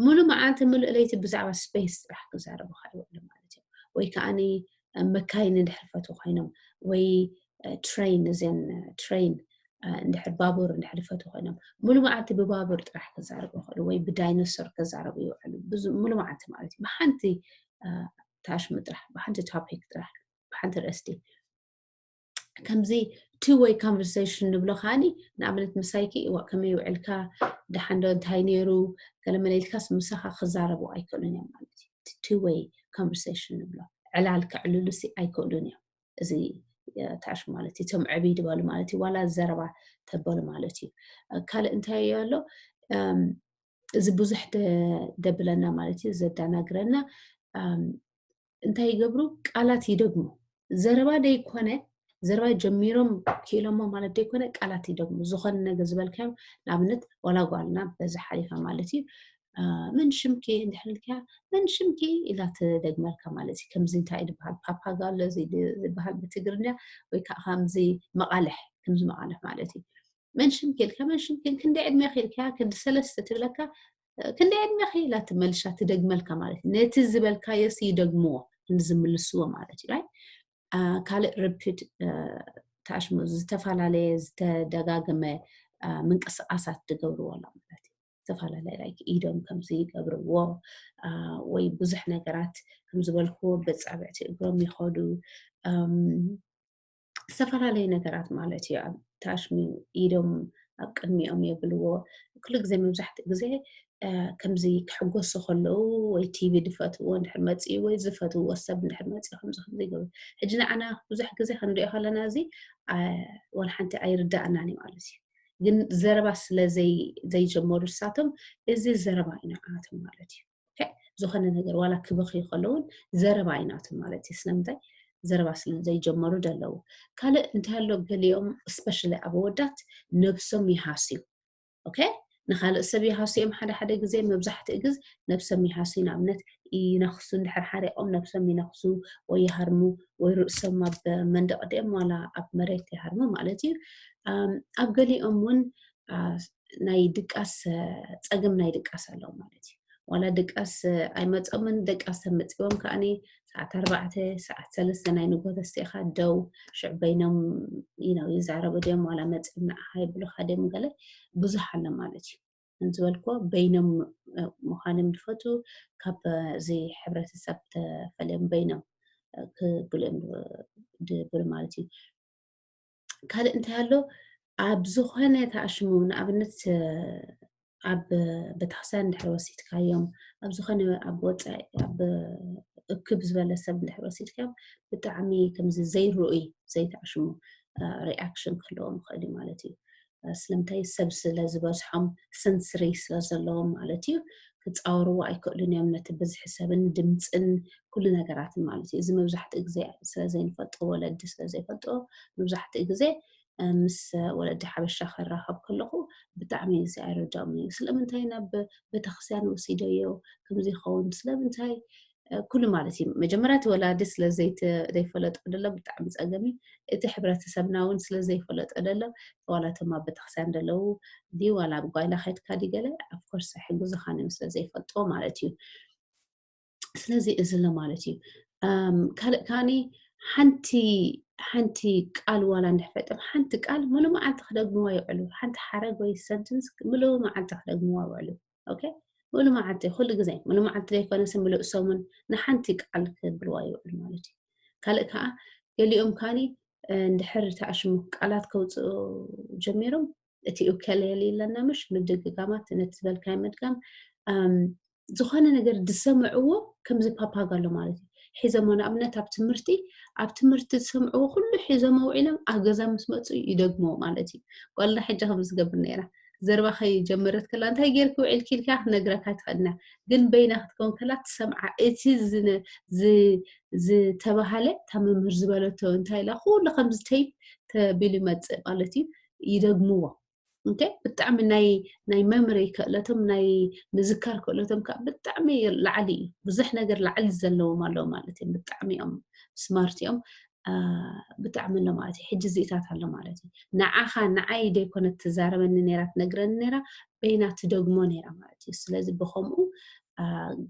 ሙሉ መዓልቲ ምሉእ ለይቲ ብዛዕባ ስፔስ ጥራሕ ክዛረቡ ይውዕሉ ማለት እዮም ወይ ከዓኒ መካይን እንድሕር ፈትዉ ኮይኖም ወይ ትሬን እዚን ትሬን እንድሕር ባቡር እንድሕር ፈትዉ ኮይኖም ሙሉ መዓልቲ ብባቡር ጥራሕ ክዛረቡ ይኽእሉ ወይ ብዳይኖሶር ክዛረቡ ይውዕሉ ሙሉ መዓልቲ ማለት እዩ ብሓንቲ ታሽሙ ጥራሕ ብሓንቲ ቶፒክ ጥራሕ ብሓንቲ ርእስቲ ከምዚ two way conversation ንብሎ ከዓኒ ንኣብነት ምሳይኪ እዋ ከመይ ውዕልካ ደሓንዶ እንታይ ነይሩ ገለመለ ኢልካስ ምሳኻ ክዛረቡ ኣይክእሉን እዮም ማለት እዩ two way conversation ንብሎ ዕላል ከዕልሉ ሲ ኣይክእሉን እዮም እዚ ታሽ ማለት እዩ እቶም ዕብይ ድበሉ ማለት እዩ ዋላ ዘረባ ተበሉ ማለት እዩ ካልእ እንታይ ኣሎ እዚ ብዙሕ ደብለና ማለት እዩ ዘዳናግረና እንታይ ይገብሩ ቃላት ይደግሙ ዘረባ ደይኮነ ዘረባ ጀሚሮም ክኢሎሞ ማለት ደይኮነ ቃላት ይደግሙ ዝኾነ ነገር ዝበልካዮም ንኣብነት ዋላ ጓልና በዚ ሓሊፋ ማለት እዩ መን ሽምኪ እንድሕር ኢልካ መን ሽምኪ ኢላ ትደግመልካ ማለት እዩ ከምዚ እንታይ ዝበሃል ፓፓጋሎ ዝበሃል ብትግርኛ ወይ ከዓ ከምዚ መቃልሕ ከምዚ መቃልሕ ማለት እዩ መን ሽምኪ ኢልካ መን ሽምኪ ክንደይ ዕድሜ ኢልካ ክንዲ ሰለስተ ትብለካ ክንደይ ዕድሜ ኢላ ትመልሻ ትደግመልካ ማለት እዩ ነቲ ዝበልካዮስ ይደግምዎ ዝምልስዎ ማለት እዩ ካልእ ርፒት ታሽሙ ዝተፈላለየ ዝተደጋገመ ምንቅስቃሳት ትገብርዎ ኣሎ ማለት እዩ ዝተፈላለየ ኢዶም ከምዚ ይገብርዎ ወይ ብዙሕ ነገራት ከምዝበልክዎ በፃብዕቲ እግሮም ይኸዱ ዝተፈላለዩ ነገራት ማለት እዩ ኣብ ታሽሙ ኢዶም ኣብ ቅድሚኦም የብልዎ ኩሉ ግዜ መብዛሕትኡ ግዜ ከምዚ ክሕጎሱ ከለዉ ወይ ቲቪ ዝፈትዎ እንድሕር መፅኡ ወይ ዝፈትዎ ሰብ እንድሕር መፅኡ ከምዚ ከምዚ ይገብሩ ሕጂ ንዓና ብዙሕ ግዜ ክንሪኦ ከለና እዚ ወላ ሓንቲ ኣይርዳእናን እዩ ማለት እዩ ግን ዘረባ ስለ ዘይጀመሩ ንሳቶም እዚ ዘረባ እዩ ንዓቶም ማለት እዩ ዝኾነ ነገር ዋላ ክበኽዩ ከለውን ዘረባ እዩ ናቶም ማለት እዩ ስለምንታይ ዘረባ ስለ ዘይጀመሩ ደለዉ ካልእ እንታይ ኣሎ ገሊኦም ስፔሻሊ ኣብ ኣወዳት ነብሶም ይሃስዩ ኦኬ ንኻልእ ሰብ ይሃስዮም ሓደ ሓደ ግዜ መብዛሕትኡ ግዝ ነብሶም ይሃስዩ ንኣብነት ይነኽሱ እንድሕር ሓሪቆም ነብሶም ይነኽሱ ወይ ይሃርሙ ወይ ርእሶም ኣብ መንደቕ ድኦም ዋላ ኣብ መሬት ይሃርሙ ማለት እዩ ኣብ ገሊኦም እውን ናይ ድቃስ ፀገም ናይ ድቃስ ኣለዉ ማለት እዩ ዋላ ድቃስ ኣይመጾምን፣ ደቃስ ተመጺዎም ከኣኒ ሰዓት ኣርባዕተ ሰዓት ሰለስተ ናይ ንጎ ተስቲኻ ደው ሽዑ በይኖም ይዛረቡ ድዮም ዋላ መጺኦም ንዓኻ ይብሉኻ ድዮም ገለ ብዙሕ ኣሎ ማለት እዩ። ዝበልኮ በይኖም ምዃኖም ድፈቱ ካብ እዚ ሕብረተሰብ ተፈልዮም በይኖም ክብሉ እዮም ድብሉ ማለት እዩ። ካልእ እንታይ ኣሎ ኣብ ዝኾነ ተኣሽሙ ንኣብነት ኣብ ቤተክርስትያን እንድሕር ወሲድካዮም ኣብ ዝኾነ ኣብ ወፃኢ ኣብ እክብ ዝበለ ሰብ እንድሕር ወሲድካዮም ብጣዕሚ ከምዚ ዘይርኡይ ዘይተኣሽሙ ሪኣክሽን ክህልዎም ይኽእል እዩ ማለት እዩ። ስለምንታይ ሰብ ስለ ዝበዝሖም ሰንስሪ ስለ ዘለዎም ማለት እዩ። ክፃወርዎ ኣይክእሉን እዮም ነቲ ብዝሒ ሰብን ድምፅን ኩሉ ነገራትን ማለት እዩ። እዚ መብዛሕትኡ ግዜ ስለ ዘይንፈልጦ ወለዲ ስለ ዘይፈልጦ መብዛሕትኡ ግዜ ምስ ወለዲ ሓበሻ ክራኸብ ከለኹ ብጣዕሚ እዚ ኣይረዳኦም እዩ። ስለምንታይ ናብ ቤተክርስትያን ወሲደዮ ከምዚ ይኸውን ስለምንታይ ኩሉ ማለት እዩ። መጀመርያ እቲ ወላዲ ስለ ዘይፈለጦ ደሎ ብጣዕሚ ፀገም እዩ። እቲ ሕብረተሰብና እውን ስለ ዘይፈለጦ ደሎ ዋላ እቶም ኣብ ቤተክርስትያን ደለዉ ድዩ ዋላ ኣብ ጓይላ ከድካ ድዩ ገለ ኣፍኮርስ ኣይሕግዙኻን እዮም ስለ ዘይፈልጥዎ ማለት እዩ። ስለዚ እዚ ኣሎ ማለት እዩ። ካልእ ከዓኒ ሓንቲ ሓንቲ ቃል ዋላ እንድሕፈጠም ሓንቲ ቃል ሙሉ መዓልቲ ክደግምዋ ይውዕሉ። ሓንቲ ሓረግ ወይ ሰንትንስ ሙሉ መዓልቲ ክደግምዋ ይውዕሉ። ኦኬ ሙሉ መዓልቲ ኩሉ ግዜ ሙሉ መዓልቲ ዘይኮነስ ምሉእ ሰሙን ንሓንቲ ቃል ክብልዋ ይውዕሉ ማለት እዩ። ካልእ ከዓ ገሊኦም ከዓኒ እንድሕር ተኣሽሙ ቃላት ከውፅኡ ጀሚሮም እቲ እከለየል ይለና ምሽ ምድግጋማት ነቲ ዝበልካዮ ምድጋም ዝኾነ ነገር ዝሰምዕዎ ከምዚ ፓፓጋ ኣሎ ማለት እዩ። ሒዞሞ ንኣብነት ኣብ ትምህርቲ ኣብ ትምህርቲ ዝሰምዕዎ ኩሉ ሒዞሞ ውዒሎም ኣብ ገዛ ምስ መፁ ይደግምዎ ማለት እዩ። ጓልና ሕጂ ከም ዝገብር ነይራ ዘረባ ከይጀመረት ከላ እንታይ ጌርኪ ውዒልኪ ኢልካ ክነግረካ ትኽእልና ግን በይና ክትከውን ከላ ትሰምዓ እቲ ዝተባሃለ እታ መምህር ዝበለቶ እንታይ ኢላ ኩሉ ከምዚ ተይፕ ተቢሉ ይመፅእ ማለት እዩ። ይደግምዎ እንተ ብጣዕሚ ናይ ናይ መምሪ ክእለቶም ናይ ምዝካር ክእለቶም ከዓ ብጣዕሚ ላዕሊ እዩ። ብዙሕ ነገር ላዕሊ ዘለዎም ኣለዉ ማለት እዮም። ብጣዕሚ እዮም ስማርት እዮም። ብጣዕሚ ኣሎ ማለት እዩ። ሕጂ እዚኢታት ኣሎ ማለት እዩ። ንዓኻ ንዓይ ደይኮነት ትዛረበኒ ነይራ ትነግረኒ ነይራ በይና ትደግሞ ነይራ ማለት እዩ። ስለዚ ብኸምኡ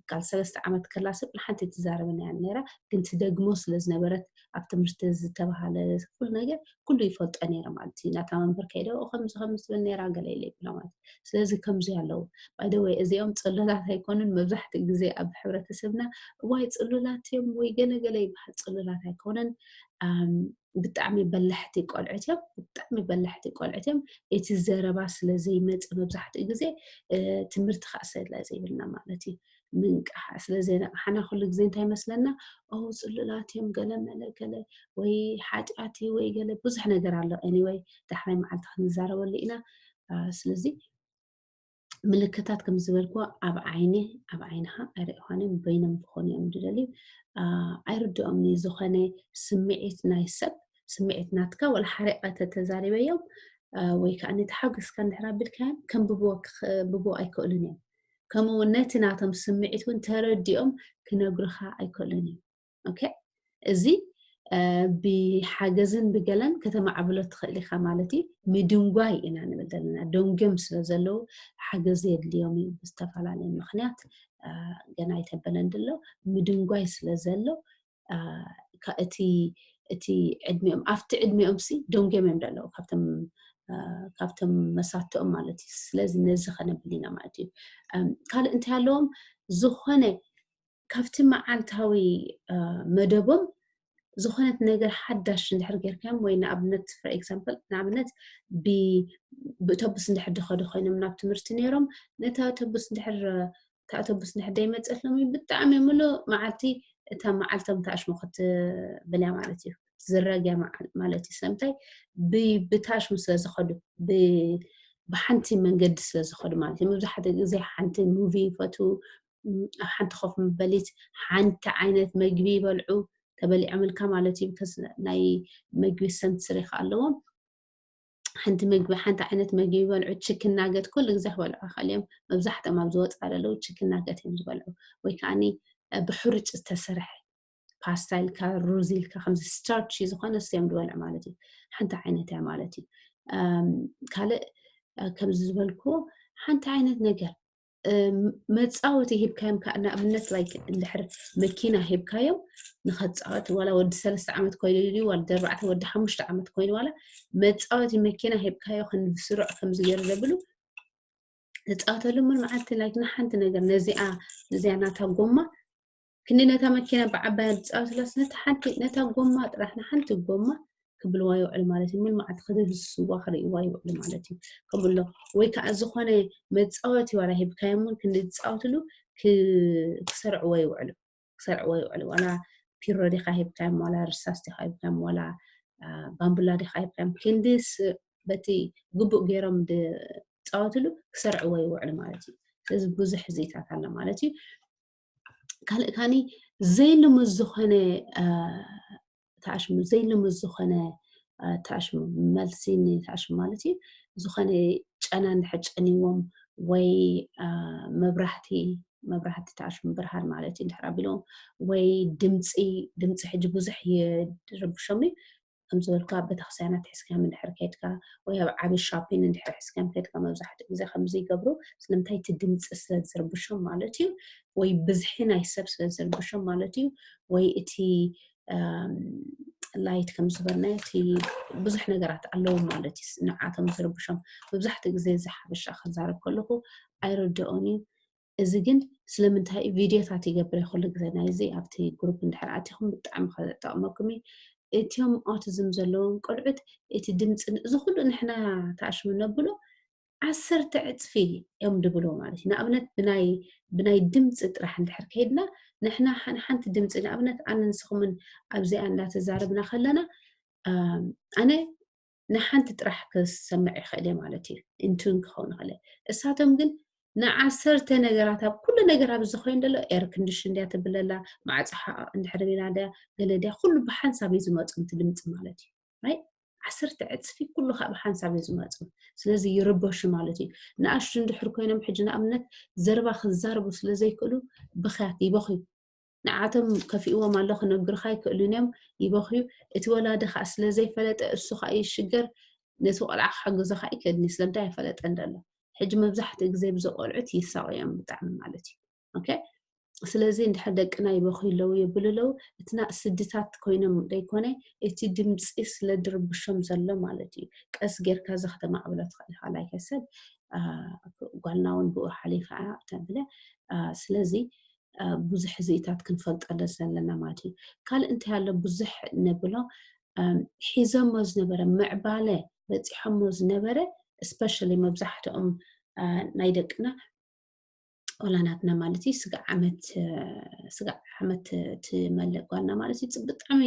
ቃል ሰለስተ ዓመት ከላ ሰብ ንሓንቲ ትዛረበኒ እያ ነይራ ግን ትደግሞ ስለ ዝነበረት ኣብ ትምህርቲ ዝተባሃለ ኩሉ ነገር ኩሉ ይፈልጦ ነይረ ማለት እዩ። ናታ መምህር ከይደ ከምዚ ከምዚ ትብል ነይራ ገለ ኢለ ይብላ ማለት እዩ። ስለዚ ከምዚ ኣለዉ ባይደወይ እዚኦም ፅሉላት ኣይኮኑን። መብዛሕትኡ ግዜ ኣብ ሕብረተሰብና እዋይ ፅሉላት እዮም ወይ ገለገለ ይበሃል። ፅሉላት ኣይኮነን። ብጣዕሚ በላሕቲ ቆልዑት እዮም። ብጣዕሚ በላሕቲ ቆልዑት እዮም። እቲ ዘረባ ስለ ዘይመፅእ መብዛሕትኡ ግዜ ትምህርቲ ከዓ ስለ ዘይብልና ማለት እዩ። ምንቃሕ ስለ ዘይነቃሓና ኩሉ ግዜ እንታይ መስለና ኦ ፅሉላት እዮም ገለ መለ ገለ ወይ ሓጢኣት እዩ ወይ ገለ ብዙሕ ነገር ኣሎ። Anyway ዳሕራይ መዓልቲ ክንዛረበሉ ኢና። ስለዚ ምልክታት ከም ዝበልክዎ ኣብ ዓይኒ ኣብ ዓይንኻ ኣይርእኾነ በይኖም ክኾኑ እዮም ዝደልዩ። ኣይርድኦም ዝኾነ ስምዒት ናይ ሰብ ስምዒት ናትካ ወላ ሓሪቐ ተተዛሪበዮም ወይ ከዓ ነቲ ሓጎስካ እንድሕር ኣቢልካዮም ከንብብዎ ክብብዎ ኣይክእሉን እዮም። ከምኡ እውን ነቲ ናቶም ስምዒት እውን ተረዲኦም ክነግሩኻ ኣይክእሉን እዮም። ኦኬ እዚ ብሓገዝን ብገለን ከተማዕብሎ ትኽእል ኢኻ ማለት እዩ። ምድንጓይ ኢና ንብል ዘለና ደንጎም ስለ ዘለዉ ሓገዝ የድልዮም እዩ ብዝተፈላለየ ምክንያት ገና ኣይተበለን ድሎ ምድንጓይ ስለ ዘሎ እቲ እቲ ዕድሚኦም ኣብቲ ዕድሚኦም ሲ ደንጎም እዮም ዘለዉ ካብቶም ካብቶም መሳትኦም ማለት እዩ። ስለዚ ነዚ ከነብል ኢና ማለት እዩ። ካልእ እንታይ ኣለዎም ዝኾነ ካብቲ መዓልታዊ መደቦም ዝኾነት ነገር ሓዳሽ እንድሕር ጌርካዮም ወይ ንኣብነት for example ንኣብነት ብእተቡስ እንድሕር ድኸዱ ኮይኖም ናብ ትምህርቲ ነይሮም ነቲ ኣተቡስ እንድሕር እቲ ኣተቡስ እንድሕር ደይመፀትሎም ብጣዕሚ ምሉእ መዓልቲ እታ መዓልቶም ተኣሽሙ ክትብልያ ማለት እዩ። ዝረግያ ማለት እዩ። ስለምንታይ ብታሽሙ ስለ ዝኸዱ ብሓንቲ መንገዲ ስለ ዝኸዱ ማለት እዩ። መብዛሕትኡ ግዜ ሓንቲ ሙቪ ይፈቱ ኣብ ሓንቲ ኮፍ መበሊት ሓንቲ ዓይነት መግቢ ይበልዑ ተበሊዖምልካ ማለት እዩ። ናይ መግቢ ሰንስሪ ከ ኣለዎም ሓንቲ ምግቢ ሓንቲ ዓይነት መግቢ ይበልዑ ችክን ናገት ኩሉ ግዜ ክበልዑ ይኽእል እዮም። መብዛሕትኦም ኣብ ዝወፅኣ ዘለዉ ችክን ናገት እዮም ዝበልዑ ወይ ከዓኒ ብሕሩጭ ዝተሰርሐ ፓስታ ኢልካ ሩዝ ኢልካ ከምዚ ስታርች ዝኾነ እዮም ዝበልዑ ማለት እዩ። ሓንቲ ዓይነት እያ ማለት እዩ። ካልእ ከምዚ ዝበልክዎ ሓንቲ ዓይነት ነገር መፃወቲ ሂብካዮም ከዓ ንኣብነት like እንድሕር መኪና ሂብካዮም ንኸፃወት ዋላ ወዲ ሰለስተ ዓመት ኮይኑ ዋላ ወዲ ኣርባዕተ ወዲ ሓሙሽተ ዓመት ኮይኑ ዋላ መፃወቲ መኪና ሂብካዮ ክንስሩዕ ከምዚ ገይሩ ዘብሉ ዝፃወተሉ ምን መዓልቲ like ንሓንቲ ነገር ነዚኣ ነዚኣ ናታ ጎማ ክንዲ ነታ መኪና ብዓባያ ዝፃወትላስ ነታ ሓንቲ ነታ ጎማ ጥራሕ ንሓንቲ ጎማ ክብልዋ ይውዕሉ ማለት እዩ። ምን መዓልቲ ክድህስዋ ክርእይዋ ይውዕሉ ማለት እዩ። ከምኡ ኣሎ ወይ ከዓ ዝኾነ መፃወቲ ዋላ ሂብካዮም እውን ክንዲ ዝፃወትሉ ክሰርዕዎ ይውዕሉ ክሰርዕዎ ይውዕሉ ዋላ ፒሮ ዲኻ ሂብካዮም ዋላ ርሳስ ዲኻ ሂብካዮም ዋላ ባምቡላ ዲኻ ሂብካዮም ክንዲ በቲ ግቡእ ገይሮም ዝፃወትሉ ክሰርዕዎ ይውዕሉ ማለት እዩ። ስለዚ ብዙሕ ህዝኢታት ኣሎ ማለት እዩ። ካልእ ካኒ ዘይልሙድ ዝኾነ ተኣሽሙ ዘይልሙድ ዝኾነ ተኣሽሙ መልሲ ንተኣሽሙ ማለት እዩ። ዝኾነ ጨና እንድሕር ጨኒዎም ወይ መብራህቲ መብራህቲ ተኣሽሙ ብርሃን ማለት እዩ እንድሕር ኣቢሎም ወይ ድምፂ ድምፂ ሕጂ ብዙሕ ይርብሾም እዩ። ከም ዝበልካ ቤተክርስትያናት ሒዝካዮም እንድሕር ከድካ ወይ ኣብ ዓብዪ ሻፒን እንድሕር ሒዝካዮም ከድካ መብዛሕትኡ ግዜ ከምዚ ይገብሩ። ስለምንታይ እቲ ድምፂ ስለ ዝርብሾም ማለት እዩ ወይ ብዝሒ ናይ ሰብ ስለ ዝርብሾም ማለት እዩ ወይ እቲ ላይት ከም ዝበልናዮ እቲ ብዙሕ ነገራት ኣለዉ ማለት እዩ ንዓቶም ዝርብሾም። መብዛሕትኡ ግዜ እዚ ሓበሻ ክዛረብ ከለኹ ኣይርድኦን እዩ። እዚ ግን ስለምንታይ ቪድዮታት ይገብር ኩሉ ግዜ ናይዚ ኣብቲ ግሩፕ እንድሕር ኣቲኹም ብጣዕሚ ክጠቕመኩም እዩ። እቲዮም ኦቲዝም ዘለዎም ቆልዑት እቲ ድምፂ እዚ ኩሉ ንሕና ተኣሽሙ ነብሎ ዓሰርተ ዕፅፊ እዮም ድብልዎ ማለት እዩ። ንኣብነት ብናይ ብናይ ድምፂ ጥራሕ እንድሕር ከይድና ንሕና ሓንቲ ድምፂ ንኣብነት ኣነ ንስኹምን ኣብዚኣ እንዳተዛረብና ከለና ኣነ ንሓንቲ ጥራሕ ክሰምዕ ይኽእል እየ ማለት እዩ። ኢንቱን ክኸውን ይኽእል እሳቶም ግን ንዓሰርተ ነገራት ኣብ ኩሉ ነገር ኣብዚ ኮይኑ ዘሎ ኤር ክንድሽ እንድያ ትብለላ ማዕፅሓ እንድሕር ቢና ድያ ገለ ድያ ኩሉ ብሓንሳብ እዩ ዝመፁ ምቲ ድምፂ ማለት እዩ። ዓሰርተ ዕፅፊ ኩሉ ካብ ሓንሳብ እዩ ዝመፁ። ስለዚ ይርበሹ ማለት እዩ። ንኣሽቱ እንድሕር ኮይኖም ሕጂ ንኣብነት ዘረባ ክዛረቡ ስለዘይክእሉ ብኽያት ይበኽዩ። ንዓቶም ከፊእዎም ኣሎ ክነግርካ ይክእሉን እዮም ይበኽዩ። እቲ ወላዲ ከዓ ስለዘይፈለጠ እሱ ከዓ ይሽገር ነቲ ቆልዓ ክሕግዞ ከዓ ይክእልኒ ስለምንታይ ኣይፈለጠን ዘሎ። ሕጂ መብዛሕትኡ ግዜ ብዚ ቆልዑት ይሳቑ እዮም ብጣዕሚ ማለት እዩ። ኦኬ ስለዚ እንድሕር ደቅና ይበኽዩ ኣለዉ የብሉ ኣለዉ እትና ስድታት ኮይኖም ዘይኮነ እቲ ድምፂ ስለ ድርብሾም ዘሎ ማለት እዩ። ቀስ ጌርካ እዚ ከተማዕብሎ ትኽእል ኢኻ like I said ጓልና እውን ብኡ ሓሊፋ እያ ተብለ ስለዚ ብዙሕ ህዝኢታት ክንፈልጠለ ዘለና ማለት እዩ። ካልእ እንታይ ኣሎ ብዙሕ ነብሎ ሒዞሞ ዝነበረ ምዕባለ በፂሖሞ ዝነበረ especially መብዛሕትኦም ናይ ደቅና ቆላናትና ማለት እዩ ስጋዕ ዓመት ስጋዕ ዓመት ትመልእ ጓልና ማለት እዩ ብጣዕሚ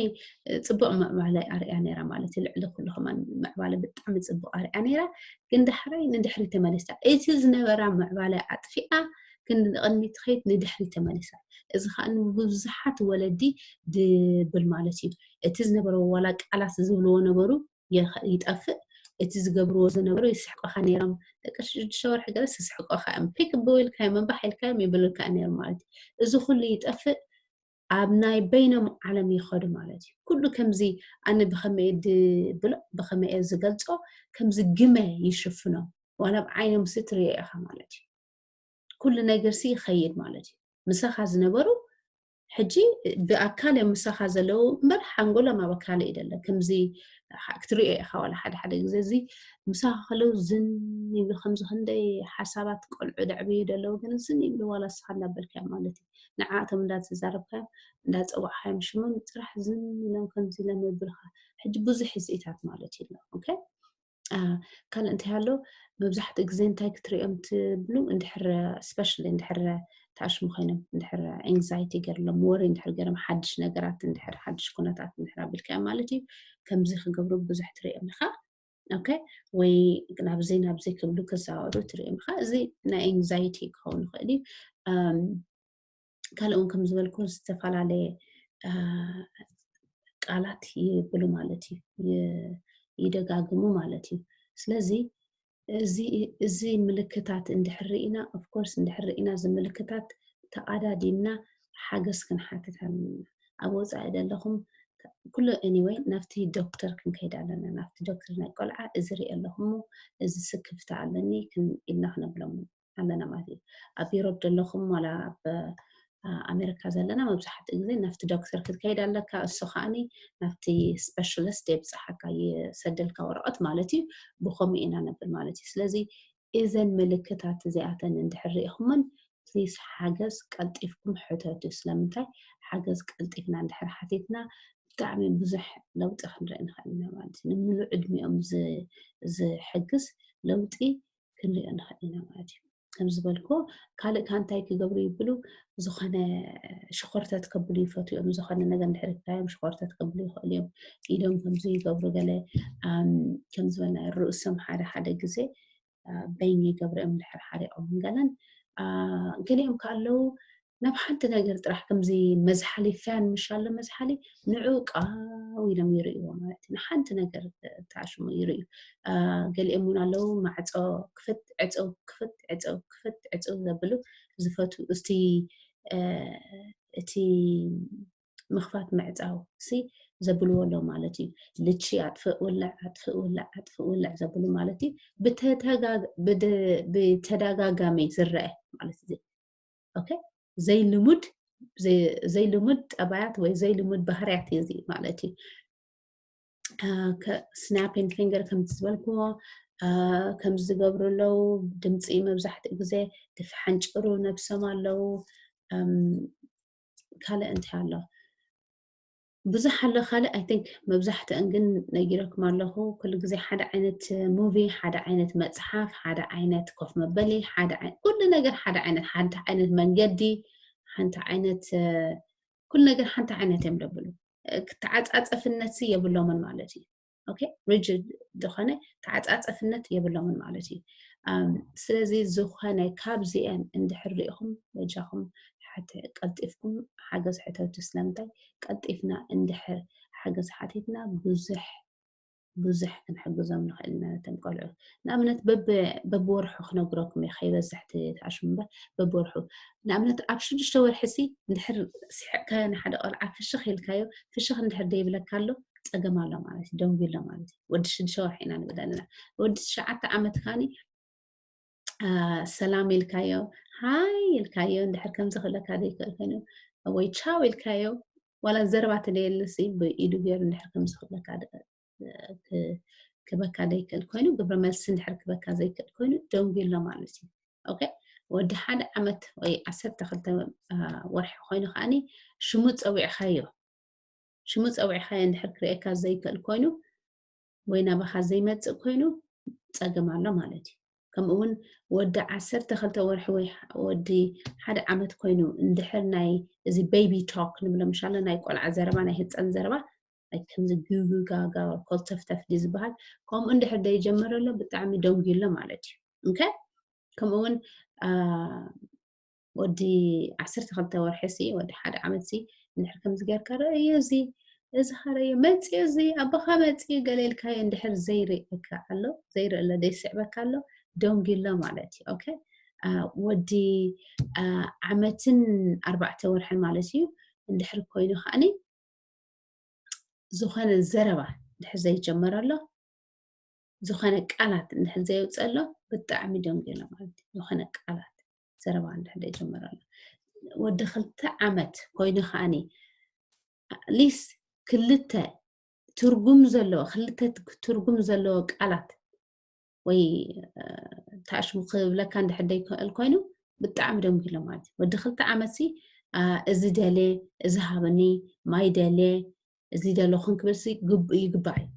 ፅቡቅ ምዕባለ ኣርያ ነራ ማለት እዩ ልዕሊ ኩሉ ከማን ምዕባለ ብጣዕሚ ፅቡቅ ኣርያ ነራ ግን ዳሕራይ ንድሕሪ ተመሊሳ እቲ ዝነበራ ምዕባለ ኣጥፊኣ ግን ንቅድሚ ትኸይድ ንድሕሪ ተመሊሳ እዚ ከዓ ብዙሓት ወለዲ ድብል ማለት እዩ እቲ ዝነበረ ዋላ ቃላት ዝብልዎ ነበሩ ይጠፍእ እቲ ዝገብርዎ ዝነበሩ ይስሕቆኻ ነይሮም ደቂ ሽዱሽተ ወርሒ ገለስ ይስሕቆኻ እዮም ፒክ ብው ኢልካዮም እምባሕ ኢልካዮም ይብልካ ነይሮም ማለት እዩ እዚ ኩሉ ይጠፍእ ኣብ ናይ በይኖም ዓለም ይኸዱ ማለት እዩ ኩሉ ከምዚ ኣነ ብኸመየ ድብሎ ብኸመየ ዝገልፆ ከምዚ ግመ ይሽፍኖም ዋላ ኣብ ዓይኖም ሲ ትሪኦ ኢኻ ማለት እዩ ኩሉ ነገርሲ ይኸይድ ማለት እዩ ምሳኻ ዝነበሩ ሕጂ ብኣካል እዮም ምሳኻ ዘለዉ እምበር ሓንጎሎም ኣብ ኣካል እዩ ደለ ከምዚ ክትሪኦ ኢኻ ዋላ ሓደ ሓደ ግዜ እዚ ምሳኻ ከለዉ ዝን ይብሉ ከምዚ ክንደይ ሓሳባት ቆልዑ ደዕብዩ ደለዉ ግን ዝን ይብሉ ዋላ ስኻ እንዳበልካዮ ማለት እዩ ንዓኣቶም እንዳተዛረብካዮም እንዳፀዋዕካዮም ሽሞም ጥራሕ ዝን ኢሎም ከምዚ ኢሎም የብልካ ሕጂ ብዙሕ ህዝኢታት ማለት እዩ ኣሎ ካልእ እንታይ ኣሎ መብዛሕትኡ ግዜ እንታይ ክትሪኦም ትብሉ እንድሕር especially እንድሕር ተኣሽሙ ኮይኖም እንድሕር anxiety ገርሎም ወሪ እንድሕር ገርም ሓድሽ ነገራት እንድሕር ሓድሽ ኩነታት እንድሕር ኣቢልካዮ ማለት እዩ ከምዚ ክገብሩ ብዙሕ ትሪኦም ኢኻ ኦኬ ወይ ናብዚ ናብዚ ክብሉ ክዛወሩ ትሪኦም ኢኻ እዚ ናይ anxiety ክኸውን ይኽእል እዩ ካልእ እውን ከም ዝበልኩ ዝተፈላለየ ቃላት ይብሉ ማለት እዩ ይደጋግሙ ማለት እዩ ስለዚ እዚ ምልክታት እንድሕር ርኢና of course እንድሕር ርኢና እዚ ምልክታት ተቓዳዲምና ሓገዝ ክንሓትት ኣለና ኣብ ወፃኢ ዘለኹም ኩሉ anyway ናብቲ ዶክተር ክንከይድ ኣለና ናብቲ ዶክተር ናይ ቆልዓ እዚ ርኢ ኣለኹ እዚ ስክፍታ ኣለኒ ኢልና ክነብሎም ኣለና ማለት እዩ። ኣብ ዩሮፕ ዘለኹም ዋላ ኣብ ኣሜሪካ ዘለና መብዛሕትኡ ግዜ ናብቲ ዶክተር ክትከይድ ኣለካ። እሱ ከዓኒ ናብቲ ስፔሻሊስት የብፅሓካ፣ ይሰደልካ ወረቐት ማለት እዩ። ብኸምኡ ኢና ነብል ማለት እዩ። ስለዚ እዘን ምልክታት እዚኣተን እንድሕር ሪኢኹመን ፕሊስ ሓገዝ ቀልጢፍኩም ሕተቱ። ስለምንታይ ሓገዝ ቀልጢፍና እንድሕር ሓቲትና ብጣዕሚ ብዙሕ ለውጢ ክንርኢ ንኽእል ኢና ማለት እዩ። ንምሉእ ዕድሚኦም ዝሕግዝ ለውጢ ክንሪኦ ንኽእል ኢና ማለት እዩ። ከም ዝበልኩ ካልእ ካ እንታይ ክገብሩ ይብሉ? ዝኾነ ሽኾርተት ከብሉ ይፈትዩ እዮም። ዝኾነ ነገር እንድሕር ክታዮም ሽኾርተት ከብሉ ይኽእሉ እዮም። ኢዶም ከምዚ ይገብሩ ገለ ከም ዝበልና ርእሶም ሓደ ሓደ ግዜ በይን ይገብሩ እዮም እንድሕር ሓሪቖም ገለን። ገሊኦም ከ ኣለዉ ናብ ሓንቲ ነገር ጥራሕ ከምዚ መዝሓሊ ፋን ምሽ ኣሎ መዝሓሊ ንዑ ቃው ኢሎም ይርእይዎ ማለት እዩ። ንሓንቲ ነገር ተኣሽሙ ይርእዩ። ገሊኦም እውን ኣለዉ ማዕፆ ክፍት ዕፀው ክፍት ዕፀው ክፍት ዕፀው ዘብሉ ዝፈቱ እስቲ እቲ ምኽፋት ምዕፃው ሲ ዘብልዎ ኣሎ ማለት እዩ። ልቺ ኣጥፍእ ውልዕ ኣጥፍእ ውልዕ ኣጥፍእ ውልዕ ዘብሉ ማለት እዩ። ብተጋጋሚ ዝረአ ማለት እዩ። ኦኬ ዘይልሙድ ዘይልሙድ ጠባያት ወይ ዘይልሙድ ባህርያት እዩ እዚ ማለት እዩ። ስናፒን ፊንገር ከም ዝበልክዎ ከም ዝገብሩ ኣለዉ። ድምፂ መብዛሕትኡ ግዜ ድፍሓንጭሩ ነብሶም ኣለዉ። ካልእ እንታይ ኣሎ? ብዙሕ ኣሎ ካልእ። I think መብዛሕትአን ግን ነጊረኩም ኣለኹ። ኩሉ ግዜ ሓደ ዓይነት ሙቪ፣ ሓደ ዓይነት መፅሓፍ፣ ሓደ ዓይነት ኮፍ መበሊ፣ ሓደ ኩሉ ነገር ሓደ ዓይነት፣ ሓንቲ ዓይነት መንገዲ፣ ሓንቲ ዓይነት ኩሉ ነገር ሓንቲ ዓይነት እዮም ደብሉ። ተዓፃፀፍነት የብሎምን ማለት እዩ። ኦኬ ሪጅድ ዝኾነ ተዓፃፀፍነት የብሎምን ማለት እዩ። ስለዚ ዝኾነ ካብዚአን እንድሕር ሪኢኹም በጃኹም ቀልጢፍኩም ሓገዝ ሕተቱ። ስለምንታይ ቀልጢፍና እንድሕር ሓገዝ ሓቲትና ብዙሕ ብዙሕ ክንሕግዞም ንኽእል ኢና ነቶም ቆልዑ። ንኣብነት በብወርሑ ክነግረኩም እየ ከይበዝሕ ተኣሽሙ እምበር በብወርሑ ንኣብነት ኣብ ሽዱሽተ ወርሒ ሲ እንድሕር ስሕቕካዮ ንሓደ ቆልዓ ፍሽኽ ኢልካዮ ፍሽኽ እንድሕር ደይብለካ ኣሎ ፀገም ኣሎ ማለት እዩ። ደንጉ ኣሎ ማለት እዩ። ወዲ ሽዱሽተ ወርሒ ኢና ንብል ኣለና። ወዲ ትሽዓተ ዓመት ካኒ ሰላም ኢልካዮ ሃይ ኢልካዮ እንድሕር ከምዚ ክብለካ ዘይክእል ኮይኑ ወይ ቻው ኢልካዮ ዋላ ዘረባ ተደየልሲ ብኢዱ ገይሩ እንድሕር ከምዚ ክብለካ ክበካ ዘይክእል ኮይኑ ግብረ መልሲ እንድሕር ክበካ ዘይክእል ኮይኑ ደንጉ ኣሎ ማለት እዩ። ኦኬ ወዲ ሓደ ዓመት ወይ ዓሰርተ ክልተ ወርሒ ኮይኑ ከዓኒ ሽሙ ፀዊዕካዮ ሽሙ ፀዊዕካዮ እንድሕር ክርእየካ ዘይክእል ኮይኑ ወይ ናባኻ ዘይመፅእ ኮይኑ ፀገም ኣሎ ማለት እዩ። ከምኡ እውን ወዲ ዓሰርተ ክልተ ወርሒ ወይ ወዲ ሓደ ዓመት ኮይኑ እንድሕር ናይ እዚ ቤቢ ቶክ ንብሎ ምሻለ ናይ ቆልዓ ዘረባ ናይ ህፃን ዘረባ ከምዚ ግግጋጋ ኮልተፍተፍ ድዩ ዝበሃል ከምኡ እንድሕር ዘይጀመረ ኣሎ ብጣዕሚ ደንጉ ኣሎ ማለት እዩ። ኦኬ ከምኡ እውን ወዲ ዓሰርተ ክልተ ወርሒ ሲ ወዲ ሓደ ዓመት ሲ እንድሕር ከምዚ ጌርካ ረእዮ እዚ እዚ ኸረዮ መፅዮ እዚ ኣባኻ መፅዩ ገለ ኢልካዮ እንድሕር ዘይርእየካ ኣሎ ዘይርኢ ኣሎ ዘይስዕበካ ኣሎ ደንጉ ኣሎ ማለት እዩ። ኦኬ ወዲ ዓመትን ኣርባዕተ ወርሕን ማለት እዩ። እንድሕር ኮይኑ ከዓኒ ዝኾነ ዘረባ እንድሕር ዘይጀመረ ኣሎ ዝኾነ ቃላት እንድሕር ዘየውፅእ ኣሎ ብጣዕሚ ደንጉ ኣሎ ማለት እዩ። ዝኾነ ቃላት ዘረባ እንድሕር ዘይጀመረ ኣሎ ወዲ ክልተ ዓመት ኮይኑ ከዓኒ ሊስ ክልተ ትርጉም ዘለዎ ክልተ ትርጉም ዘለዎ ቃላት ወይ ተኣሽሙ ክብለካ እንድሕር ደይክእል ኮይኑ ብጣዕሚ ደንጉ ኣሎ ማለት እዩ። ወዲ ክልተ ዓመት ሲ እዚ ደልየ እዚ ሃብኒ ማይ ደልየ እዚ ደለኹን ክብል ይግባእ እዩ።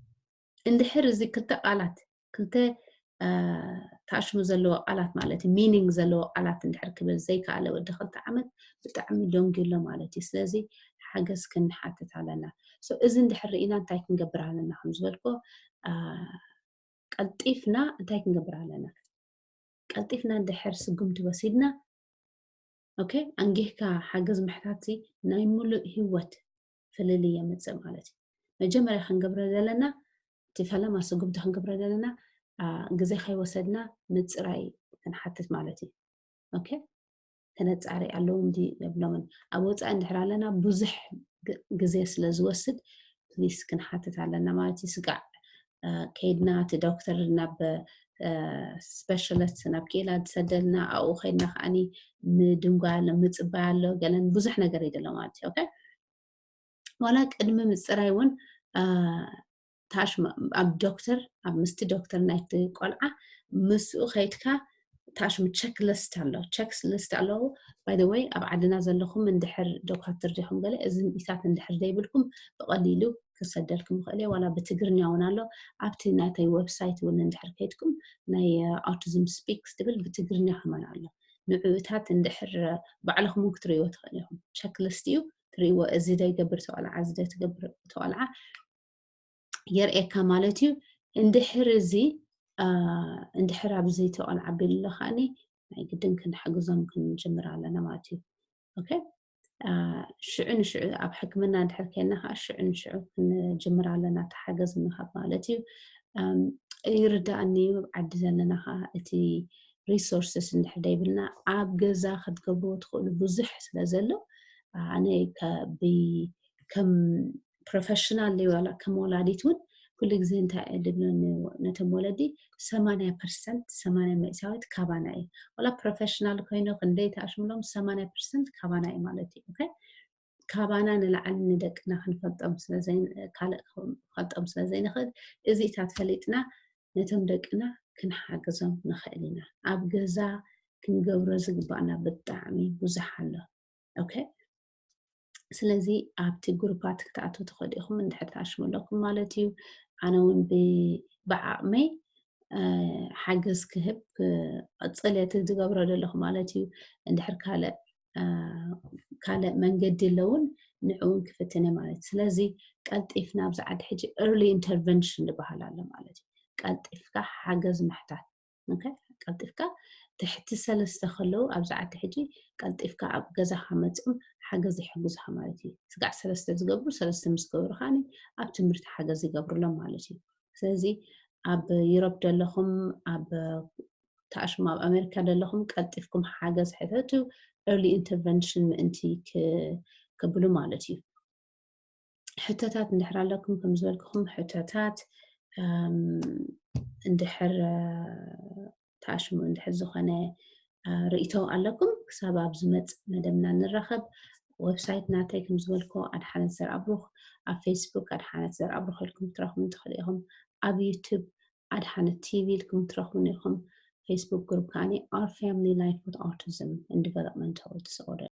እንድሕር እዚ ክልተ ቃላት ክልተ ተኣሽሙ ዘለዎ ቃላት ማለት እዩ meaning ዘለዎ ቃላት እንድሕር ክብል ዘይከኣለ ወዲ ክልተ ዓመት ብጣዕሚ ደንጉ ኣሎ ማለት እዩ። ስለዚ ሓገዝ ክንሓትት ኣለና። እዚ እንድሕር ርኢና እንታይ ክንገብር ኣለና ከም ዝበልኩ ቀልጢፍና እንታይ ክንገብር ኣለና? ቀልጢፍና እንድሕር ስጉምቲ ወሲድና ኦኬ ኣንጊህካ ሓገዝ ምሕታት ናይ ሙሉእ ህይወት ፍልልይ የምፅእ ማለት እዩ። መጀመርያ ክንገብረ ዘለና እቲ ፈለማ ስጉምቲ ክንገብረ ዘለና ግዜ ከይወሰድና ምፅራይ ክንሓትት ማለት እዩ። ኦኬ ተነፃሪ ኣለዎም ድዩ የብሎምን ኣብ ወፃኢ እንድሕር ኣለና ብዙሕ ግዜ ስለ ዝወስድ ፕሊስ ክንሓትት ኣለና ማለት እዩ። ስጋዕ ከይድና እቲ ዶክተር ናብ specialist ናብ ክኢላ ዝሰደልና ኣብኡ ከይድና ከዓኒ ምድንጓ ኣሎ ምፅባይ ኣሎ ገለን ብዙሕ ነገር እዩ ዘሎ ማለት እዩ። Okay? ዋላ ቅድሚ ምፅራይ እውን ታሽ ኣብ ዶክተር ኣብ ምስቲ ዶክተር ናይቲ ቆልዓ ምስኡ ከይድካ ታሽሙ checklist ኣሎ። Checklist ኣለዎ። By the way ኣብ ዓድና ዘለኹም እንድሕር ዶኳትር ዲኹም ገለ እዚ ኢታት እንድሕር ዘይብልኩም ብቐሊሉ ክሰደልኩም ይኽእል እየ። ዋላ ብትግርኛ እውን ኣሎ። ኣብቲ ናተይ website እውን እንድሕር ከይድኩም ናይ Autism Speaks ትብል ብትግርኛ ከማን ኣሎ። ንዕኡታት እንድሕር ባዕልኹም ክትርእይዎ ትኽእል ኢኹም። Checklist እዩ ትርእይዎ። እዚ ዶ ይገብር ተቆልዓ እዚ ዶ ትገብር ተቆልዓ የርእየካ ማለት እዩ። እንድሕር እዚ እንድሕር ኣብዚ ተቆልዓ ቢሉ ከዓኒ ናይ ግድን ክንሕግዞም ክንጅምር ኣለና ማለት እዩ። Okay? ሽዑ ንሽዑ ኣብ ሕክምና እንድሕር ከይና ከዓ ሽዑ ንሽዑ ክንጅምር ኣለና ተሓገዝ ምሃብ ማለት እዩ። ይርዳእኒ እዩ ኣብ ዓዲ ዘለና ከዓ እቲ resources እንድሕር ደይብልና ኣብ ገዛ ክትገብርዎ ትኽእሉ ብዙሕ ስለ ዘሎ ኣነ ከም professional ዋላ ከም ወላዲት እውን ኩሉ ግዜ እንታይ እየ ድብሎ ነቶም ወለዲ ሰማንያ ፐርሰንት ሰማንያ ሚእታዊት ካባና እዩ። ዋላ professional ኮይኑ ክንደይ ተኣሽምሎም ሰማንያ ፐርሰንት ካባና እዩ ማለት እዩ። Okay? ካባና ንላዕሊ ንደቅና ክንፈልጦም ስለዘይንፈልጦም ስለዘይንኽእል እዚታት ፈሊጥና ነቶም ደቅና ክንሓግዞም ንኽእል ኢና። ኣብ ገዛ ክንገብሮ ዝግባእና ብጣዕሚ ብዙሕ ኣሎ። Okay? ስለዚ ኣብቲ ግሩፓት ክትኣትዉ ትኽእሉ ኢኹም እንድሕር ትኣሽሙ ኣለኩም ማለት እዩ። ኣነ እውን ብዓቕመይ ሓገዝ ክህብ ክቐፅል እየ ዝገብሮ ዘለኹ ማለት እዩ። እንድሕር ካልእ ካልእ መንገዲ ኣለውን ንዕውን ክፍትን እየ ማለት እዩ። ስለዚ ቀልጢፍና ኣብዚ ዓዲ ሕጂ early intervention ዝበሃል ኣሎ ማለት እዩ። ቀልጢፍካ ሓገዝ ምሕታት ቀልጢፍካ ትሕቲ ሰለስተ ከለዉ ኣብዚ ዓዲ ሕጂ ቀልጢፍካ ኣብ ገዛኻ መፅኦም ሓገዝ ይሕግዙኻ ማለት እዩ። ስጋዕ ሰለስተ ዝገብሩ ሰለስተ ምስ ገበሩ ከዓኒ ኣብ ትምህርቲ ሓገዝ ይገብሩሎም ማለት እዩ። ስለዚ ኣብ ዩሮፕ ዘለኹም ኣብ ተኣሽሙ ኣብ ኣሜሪካ ዘለኹም ቀልጢፍኩም ሓገዝ ሕተቱ። Early intervention ምእንቲ ክብሉ ማለት እዩ። ሕቶታት እንድሕር ኣለኩም ከም ዝበልኩኹም ሕቶታት እንድሕር ተኣሽሙ እንድሕር ዝኾነ ርእቶ ኣለኩም ክሳብ ኣብ ዝመፅ መደብና ንራኸብ። Website ናተይ ከም ዝበልኩ ኣድሓነት ዘርኣብሩኽ ኣብ Facebook ኣድሓነት ዘርኣብሩኽ ኢልኩም ትረኽቡን ትኽእሉ ኢኹም። ኣብ YouTube ኣድሓነት TV ኢልኩም ትረኽቡን ኢኹም። Facebook group ከዓኒ Our Family Life with Autism and Developmental Disorder።